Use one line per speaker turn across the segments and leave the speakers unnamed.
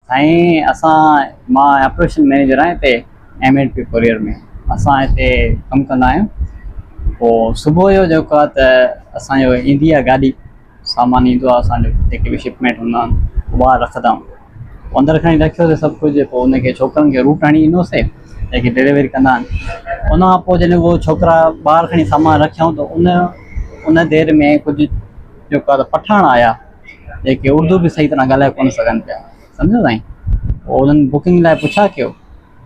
سائين اسان مان آپريشن مئنيجر آهيان هتي ايم اينڊ پي ڪوريئر ۾ اسان هتي ڪم ڪندا آهيون پوء صبح جو جيڪو آهي ته اسانجو ايندي آهي گاڏي سامان ايندو آهي اسانجو جيڪي به شپمينٽ هوندا آهن ٻاهر رکندا آهيون اندر کڻي رکيوسي سڀ ڪجهه پوء ان کي ڇوڪرن کي روٽ هڻي ڏنوسي جيڪي ڊليوري ڪندا آهن ان کان پوء جڏهن اهو ڇوڪرا ٻاهر کڻي سامان رکيائون ته ان ان دير ۾ ڪجهه جيڪو آهي ته پٺاڻ آيا جيڪي اردو به صحيح طرح ڳالهائي ڪونه سگهن پيا سمجهو سائين پوء انهن بڪنگ لاء پڇا ڪيو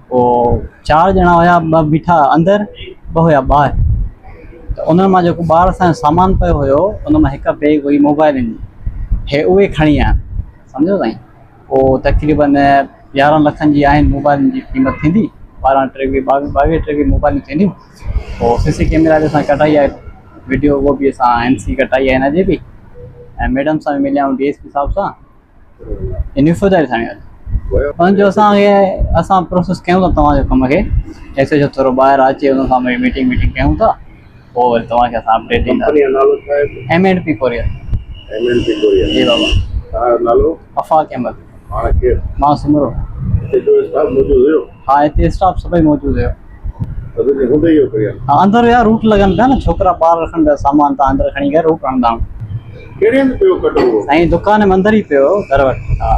پوء چار ڄڻا هيا ٻه بيٺا اندر ٻه هيا ٻاهر ته انهن مان جيڪو ٻاهر اسان جو سامان پيو هيو ان مان هڪ بيگ هئي موبائلن جي هي اهي کڻي آيا سمجهو سائين پوء تقريبن يارهن لکن جي آهن موبائلن جي قيمت ٿيندي ٻارهن ٽيويهه ٻاويهه ٽيويهه موبائلون ٿينديون پوء سي سي ڪيمرا تي اسان ڪڍائي آهي وڊيو اهو به اسان اين سي ڪٽائي آهي هن جي به ۽ ميڊم سان به مليا آهيون ڊي ايس پي صاحب سان ان فوجداري ٿاڻي واري ان جو اسان کي اسان پروسيس ڪيون ٿا توهان جو ڪم کي ايس ايچ او ٿورو ٻاهر اچي ان سان وري ميٽنگ ويٽنگ ڪيون ٿا پوء وري توهان کي اسان اپڊيٽ
ڪمپني جو نالو ڇا آهي؟
M and P courier.
M and P courier.
جي بابا.
توهان جو نالو؟
آفاق احمد.
پاڻ ڪير؟
مان سومرو.
هتي ٻيو اسٽاف موجود هيو؟
ها هتي اسٽاف سڀئي موجود هيو.
سڀني هوندي اهو ڪري آيا؟
ها اندر هيا روٽ لڳن پيا نه ڇوڪرا ٻاهر رکن پيا سامان تان اندر کڻي ڪري روٽ هڻندا آهيون.
ڪهڙي هنڌ پيو ڪٽو اهو؟
سائين دڪان ۾ اندر ئي پيو هيو گهر وٽ. ها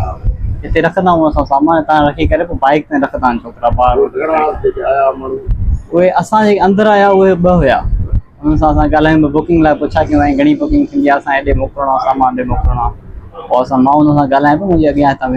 هتي رکندا آهيون اسان سامان هتان رکي ڪري پوء بائيڪ تي رکندا آهن ڇوڪرا ٻاهر.
گهڻا جيڪي آيا ماڻهو؟
اهي اسان جيڪي اندر آيا اهي ٻه هيا انهن سان اسان ڳالهايون به بڪنگ لاء پڇا ڪيون سائين گهڻي بڪنگ ٿيندي آهي اسان هيڏي موڪلڻو آهي سامان هيڏي موڪلڻو آهي پوء اسان مان انهن سان ڳالهايان پيو منهنجي اڳيان هتان.